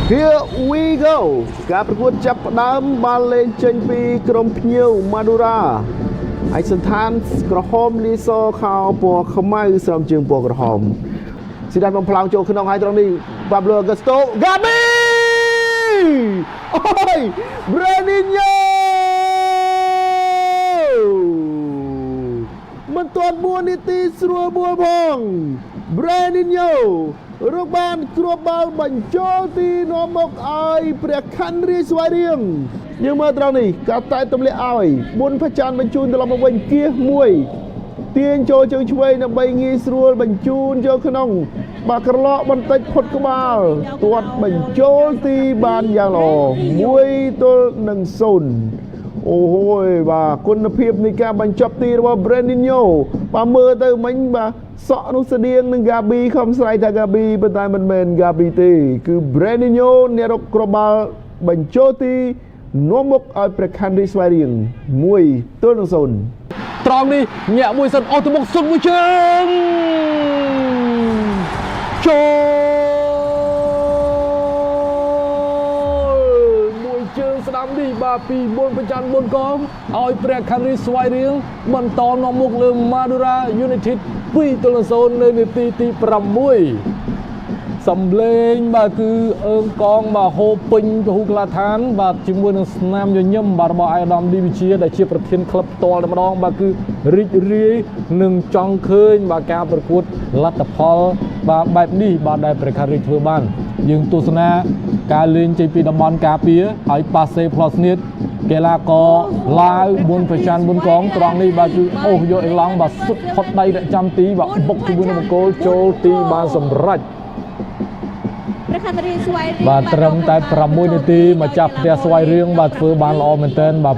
Here we go. ការប្រកួតចាប់ផ្ដើមបាល់លេងចេញពីក្រុមភ្ញៀវម៉ាឌូរ៉ាឯកសន្តានក្រហមលីសខោពណ៌ខ្មៅស្រោមជើងពណ៌ក្រហមស៊ីដានបំផ្លោងចូលក្នុងហើយត្រង់នេះប៉ាប្លូអាហ្គាស្តូហ្គាប៊ីអូយប្រេនីញ៉ូមិនទាន់4នាទីស្រួលបួលផងប្រេនីញ៉ូរកបានគ្រាប់បាល់បញ្ចូលទីនាំមកឲ្យព្រះខ័នរាជស្វាយរៀងយើងមើលត្រង់នេះកាតែទម្លាក់ឲ្យប៊ុនផចានបញ្ជូនត្រឡប់មកវិញគៀសមួយទាញចូលជើងឆ្វេងដើម្បីងាយស្រួលបញ្ជូនចូលក្នុងបាទក្រឡកបន្តិចផុតក្បាលទាត់បញ្ចូលទីបានយ៉ាងល្អ1-0អូហូយបាទគុណភាពនៃការបញ្ចប់ទីរបស់ Brandinho បាទមើលទៅមិញបាទសក់នោះស្តៀងនឹង Gabi ខំស្រ័យថា Gabi ប៉ុន្តែមិនមែន Gabi ទេគឺ Brandinho អ្នករកគ្រាប់បាល់បញ្ចូលទីនាំមុខឲ្យព្រះខ័នរាជស្វាយរៀង1-0 ត្រង់នេះញាក់មួយសិនអូទៅមុខសុនមួយជើងចូលមួយជើងស្ដាំនេះបាទពីបួនប្រច័នបួនកងឲ្យព្រះខណ្ឌរីស្វាយរៀងបន្តនាំមុខលើ Madura United 2-0នៅនាទីទី6សំលេងបាទគឺអើងកងបាទហូរពេញពហុកីឡាដ្ឋានបាទជាមួយនឹងស្នាមញញឹមបាទរបស់អាយដាមឌីវិជាដែលជាប្រធានក្លឹបផ្ទាល់តែម្ដងបាទគឺរីករាយនឹងចង់ឃើញបាទការប្រកួតលទ្ធផលបាទបែបនេះបាទដែលព្រះខ័នរាជធ្វើបានយើងទស្សនាការលេងចេញពីតំបន់ការពារហើយប៉ាសេផ្លោះស្នៀតកីឡាករឡាវបួនប្រច័នបួនកងត្រង់នេះបាទគឺអូសយកអេឡង់បាទសុទ្ធផុតដៃអ្នកចាំទីបាទបុកជាមួយនឹងបង្គោលចូលទីបានសម្រេច ព្រះខ័នរាជស្វាយរៀង បាទត្រឹមតែ6នាទីម្ចាស់ផ្ទះស្វាយរៀងបាទធ្វើបានល្អមែនទែនបាទ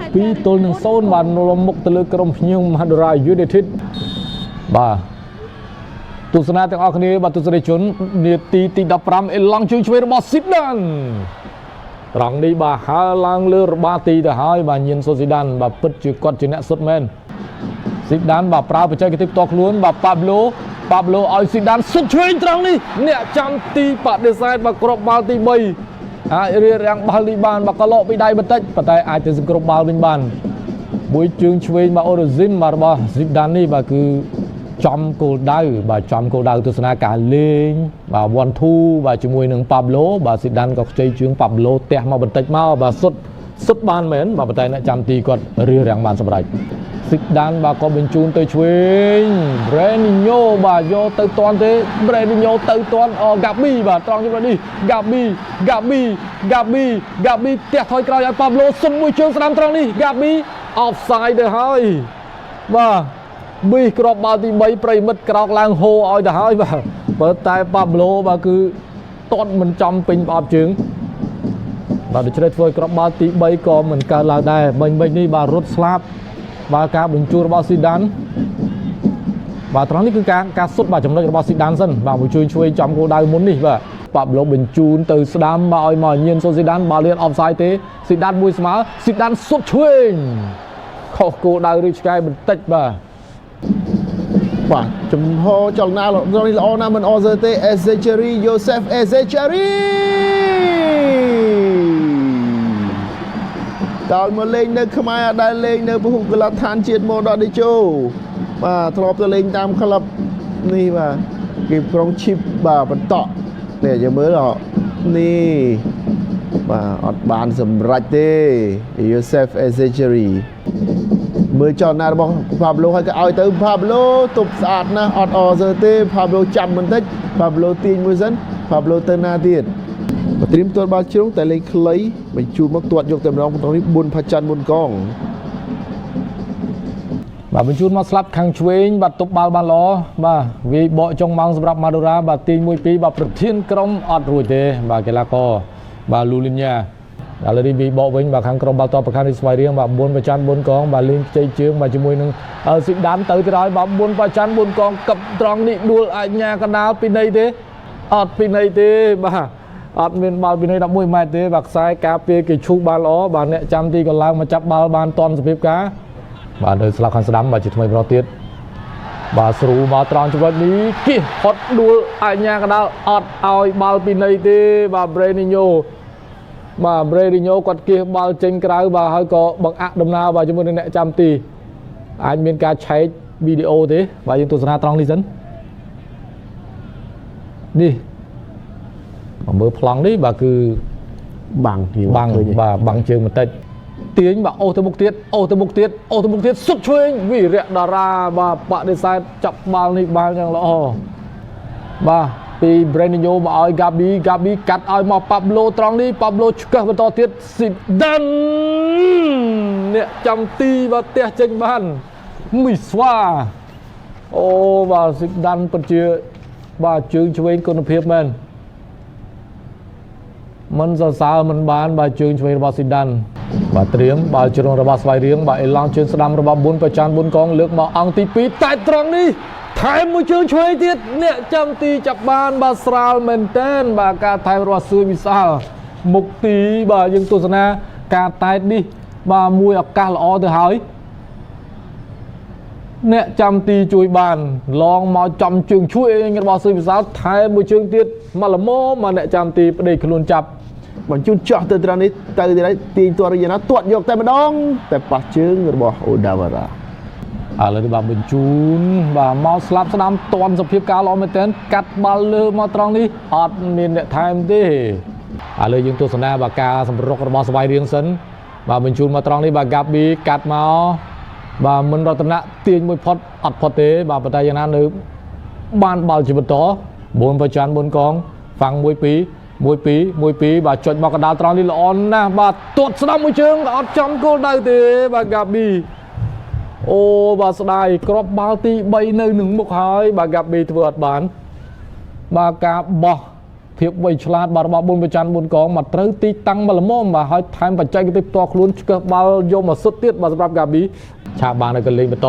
2-0បាទនាំមុខទៅលើក្រុមភ្ញៀវ Madura United បាទទស្សនាទាំងអស់គ្នាបាទទស្សនិកជននាទីទី15អេឡង់ជើងឆ្វេងរបស់ស៊ីដានត្រង់នេះបាទហើរឡើងលើរបាទីទៅហើយបាទញៀនសូស៊ីដានបាទពិតជាគាត់ជាអ្នកសុទ្ធមែនស៊ីដានបាទប្រើបច្ចេកទេសផ្ទាល់ខ្លួនបាទប៉ាប្លូប៉ាប្លូឲ្យស៊ីដានសុទ្ធឆ្វេងត្រង់នេះអ្នកចាំទីបដិសេធបាទគ្រាប់បាល់ទី3អាចរៀបរៀងបាល់នេះបានបាទក៏លក់ពីដៃបន្តិចប៉ុន្តែអាចទៅសង្គ្រប់បាល់វិញបានមួយជើងឆ្វេងបាទអូរ៉ូស៊ីនបាទរបស់ស៊ីដាននេះបាទគឺចំគោលដៅបាទចំគោលដៅទស្សនាការលេងបាទ1 2បាទជាមួយនឹងប៉ាប្លូបាទស៊ីដានក៏ខ្ចីជើងប៉ាប្លូទះមកបន្តិចមកបាទសុទ្ធសុទ្ធបានមែនបាទប៉ុន្តែអ្នកចាំទីគាត់រៀបរៀងបានសម្រេចស៊ីដានបាទក៏បញ្ជូនទៅឆ្វេងប្រេនីញ៉ូបាទយកទៅតាន់ទេប្រេនីញ៉ូទៅតាន់អូហ្គាប៊ីបាទត្រង់ចំណុចនេះហ្គាប៊ីហ្គាប៊ីហ្គាប៊ីហ្គាប៊ីទះថយក្រោយឲ្យប៉ាប្លូសុំមួយជើងស្ដាំត្រង់នេះហ្គាប៊ី offside ទៅហើយបាទប៊ីគ្រាប់បាល់ទី3ប្រិមិត្តក្រោកឡើងហូឲ្យទៅហើយបាទបើតែប៉ាប្លូបាទគឺទាត់មិនចំពេញប្រអប់ជើងបាទដូច្នេះធ្វើឲ្យគ្រាប់បាល់ទី3ក៏មិនកើតឡើងដែរមិញមិញនេះបាទរត់ស្លាប់បាទការបញ្ជូនរបស់ស៊ីដានបាទត្រង់នេះគឺការសុទ្ធបាទចំណុចរបស់ស៊ីដានសិនបាទមួយជួយជួយចំគោលដៅមុននេះបាទប៉ាប្លូបញ្ជូនទៅស្ដាំមកឲ្យមកញៀនសូស៊ីដានបាល់លៀនអហ្វសាយទេស៊ីដានមួយស្មើស៊ីដានសុទ្ធឆ្វេងខុសគោលដៅឬឆ្កែបន្តិចបាទ បាទចំហចលនានេះល្អណាស់មិនអសើទេ Ezecheri Joseph Ezecheri តើមកលេងនៅខ្មែរអត់ដែលលេងនៅពហុកីឡាដ្ឋានជាតិមរតដេជោបាទធ្លាប់ទៅលេងតាមក្លឹបនេះបាទគេក្រុងឈីបបាទបន្តក់នេះយើងមើលនេះបាទអត់បានសម្រេចទេ Joseph Ezecheri មើលចលនារបស់ផាប្លូហើយក៏ឲ្យទៅផាប្លូទប់ស្អាតណាស់អត់អសើទេផាប្លូចាំបន្តិចផាប្លូទាញមួយសិនផាប្លូទៅណាទៀតបើត្រៀមទាត់បាល់ជ្រុងតែលេងខ្លីបញ្ជូនមកទាត់យកតែម្ដងត្រង់នេះប៊ុនផាច័ន្ទមុនកង បាទបញ្ជូនមកស្លាប់ខាងឆ្វេងបាទទប់បាល់បានល្អបាទវាយបកចុងម៉ោងសម្រាប់ម៉ាឌូរ៉ាបាទទាញ1 2បាទប្រធានក្រុមអត់រួចទេបាទកីឡាករបាទលូលីនយ៉ាឥឡូវនេះវាយបកវិញបាទខាងក្រុមបាល់ទាត់ប្រខានស្វាយរៀងបាទ4ប្រច័ន4កងបាទលេងខ្ចីជើងបាទជាមួយនឹងស៊ីដានទៅទៀតហើយបាទ4ប្រច័ន4កងកឹបត្រង់នេះដួលអញ្ញាកដាលពីនៃទេអត់ពីនៃទេបាទអត់មានបាល់ពីនៃ11ម៉ែត្រទេបាទខ្សែការពារគេឈូសបានល្អបាទអ្នកចាំទីក៏ឡើងមកចាប់បាល់បានតាន់សភាពការបាទនៅស្លាប់ខាងស្ដាំបាទជាថ្មីម្ដងទៀត បាទស្រូមកត្រង់ចំណុចនេះគៀសហត់ដួលអញ្ញាកដាលអត់ឲ្យបាល់ពីនៃទេបាទប្រេនីញ៉ូបាទប្រេនីញ៉ូគាត់គៀសបាល់ចេញក្រៅបាទហើយក៏បង្អាក់ដំណើរបាទជាមួយនឹងអ្នកចាំទីអាចមានការឆែកវីដេអូទេបាទយើងទស្សនាត្រង់នេះសិននេះមកមើលប្លង់នេះបាទគឺ បាំងយើង បាំង ឃើញទេ បាទបាំងជើងបន្តិចទាញបាទអូសទៅមុខទៀតអូសទៅមុខទៀតអូសទៅមុខទៀតសុតឆ្វេងវីរៈតារាបាទបដិសេធចាប់បាល់នេះបានយ៉ាងល្អបាទពី Brandinho មកឲ្យ Gabi Gabi កាត់ឲ្យមក Pablo ត្រង់នេះ Pablo ឆ្កឹះបន្តទៀតស៊ីដានអ្នកចាំទីបាទផ្ទះចេញបានមីស្វាអូបាទស៊ីដានពិតជាបាទជើងឆ្វេងគុណភាពមែន មិនសរសើរមិនបានបាទជើងឆ្វេងរបស់ស៊ីដានបាទត្រៀមបាល់ជ្រុងរបស់ស្វាយរៀងបាទអេឡង់ជើងស្ដាំរបស់ប៊ុនប្រចានប៊ុនកងលើកមកអង្គទី2តែត្រង់នេះថែមមួយជើងឆ្វេងទៀតអ្នកចាំទីចាប់បានបាទស្រាលមែនតែនបាទការថែមរបស់សឿយវិសាលមុខទីបាទយើងទស្សនាការតែតនេះបាទមួយឱកាសល្អទៅហើយអ្នកចាំទីជួយបានឡងមកចំជើងឆ្វេងរបស់សឿយវិសាលថែមមួយជើងទៀតមកល្មមមកអ្នកចាំទីប្តីខ្លួនចាប់ បញ្ជូនចោះទៅត្រង់នេះទៅទៀតហើយទាញទាត់យ៉ាងណាទាត់យកតែម្ដងតែប៉ះជើងរបស់អូដាវ៉ារ៉ា ឥឡូវនេះបាទបញ្ជូនបាទមកស្លាប់ស្ដាំតន់សភាពការល្អមែនទែនកាត់បាល់លើមកត្រង់នេះអត់មានអ្នកថែមទេឥឡូវយើងទស្សនាបាទការសម្រុករបស់ស្វាយរៀងសិនបាទបញ្ជូនមកត្រង់នេះបាទហ្គាប៊ីកាត់មកបាទមិនរតនៈទាញមួយផុតអត់ផុតទេបាទប៉ុន្តែយ៉ាងណានៅបានបាល់ជាបន្ត4ប្រច័ន4កងហ្វាំង1 2 1 2 1 2បាទចុចមកកណ្ដាលត្រង់នេះល្អណាស់បាទទាត់ស្ដាំមួយជើងអត់ចំគោលដៅទេបាទហ្គាប៊ី អូបាទស្ដាយគ្រាប់បាល់ទី3នៅនឹងមុខហើយបាទហ្គាប៊ីធ្វើអត់បានបាទការបោះភាពវៃឆ្លាតបាទរបស់ប៊ុនប្រច័នប៊ុនកងមកត្រូវទីតាំងមកល្មមបាទហើយថែមបច្ចេកទេសផ្ទាល់ខ្លួនឆ្កឹះបាល់យកមកសុទ្ធទៀតបាទសម្រាប់ហ្គាប៊ីឆាបបានហើយក៏លេងបន្ត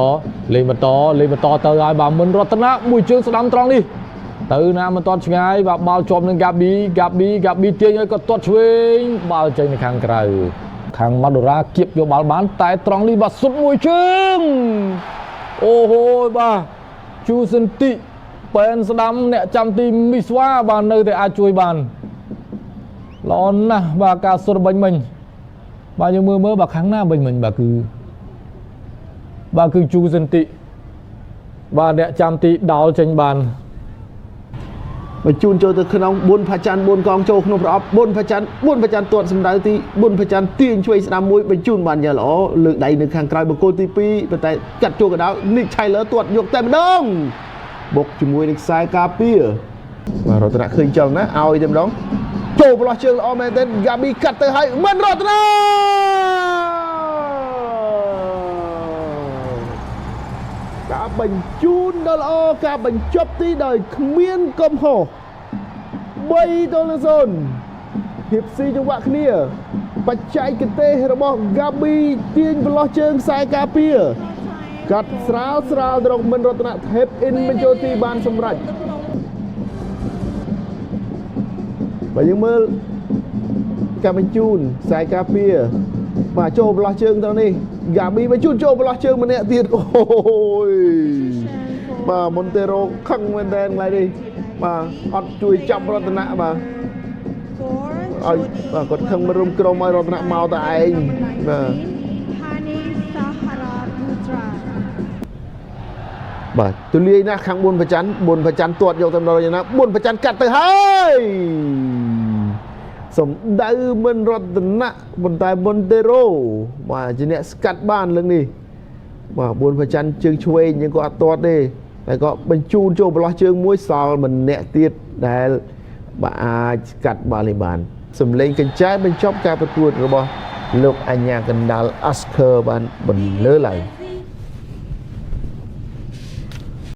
លេងបន្តលេងបន្តទៅហើយបាទមិនរតនៈមួយជើងស្ដាំត្រង់នេះទៅណាមិនទាន់ឆ្ងាយបាទបាល់ជាប់នឹងហ្គាប៊ីហ្គាប៊ីហ្គាប៊ីទាញឲ្យក៏ទាត់ឆ្វេងបាល់ចេញទៅខាងក្រៅខាងម៉ាដូរ៉ាគៀបយកបាល់បានតែត្រង់នេះបាទសុទ្ធមួយជើងអូហូយបាទជូសិនតិប៉ែនស្ដាំអ្នកចាំទីមីស្វាបាទនៅតែអាចជួយបានល្អណាស់បាទការសុទ្ធបាញ់មិញបាទយើងមើលមើលបាទខាងណាបាញ់មិញបាទគឺបាទគឺជូសិនតិបាទអ្នកចាំទីដោលចេញបាន បញ្ជូនចូលទៅក្នុង4ផាចាន់4កងចូលក្នុងប្រអប់4ផាចាន់4ផាចាន់ទាត់សម្ដៅទី4ផាចាន់ទាញឆ្វេងស្ដាំមួយបញ្ជូនបានយ៉ាងល្អលើកដៃនៅខាងក្រោយបង្គោលទី2ប៉ុន្តែកាត់ចូលកណ្ដាលនិកឆៃលើទាត់យកតែម្ដងបុកជាមួយនឹងខ្សែការពារបាទរតនៈឃើញចឹងណាឲ្យតែម្ដងចូលប្រឡោះជើងល្អមែនទែនហ្គាប៊ីកាត់ទៅហើយមិនរតនៈការបញ្ជូនដ៏ល្អការបញ្ចប់ទីដោយគ្មានកំហុស3ទល់នឹង0ភាពស៊ីចង្វាក់គ្នា បច្ចេកទេសរបស់ហ្គាប៊ីទាញប្រឡោះជើងខ្សែការពារកាត់ស្រាលស្រាលត្រង់មិនរតនៈថេបអ៊ីនបញ្ចូលទីបានសម្រេចបើយើងមើលការបញ្ជូនខ្សែការពារបាទចូលប្រឡោះជើងត្រង់នេះហ្គាប៊ីបញ្ជូនចូលប្រឡោះជើងម្នាក់ទៀតអូយបាទមុនតេរ៉ូខឹងមែនតើកន្លែងនេះបាទអត់ជួយចាប់រតនៈបាទ ឲ្យបាទគាត់ខឹងមិនរុំក្រុមឲ្យរតនៈមកតែឯងបាទបាទទូលាយណាស់ខាង4ប្រច័ន4ប្រច័នទាត់យកតែម្ដងយ៉ាងណា4ប្រច័នកាត់ទៅហើយសំដៅមិនរតនៈប៉ុន្តែមុនតេរ៉ូបាទជាអ្នកស្កាត់បានលើកនេះបាទ4ប្រច័នជើងឆ្វេងយើងក៏អត់ទាត់ទេតែក៏បញ្ជូនចូលប្រឡោះជើងមួយសល់ម្នាក់ទៀតដែលបាទអាចស្កាត់បាល់នេះបានសំឡេងកញ្ចែបញ្ចប់ការប្រកួតរបស់លោកអញ្ញាកណ្ដាលអាស្ឃឺបានបន្លឺឡើង។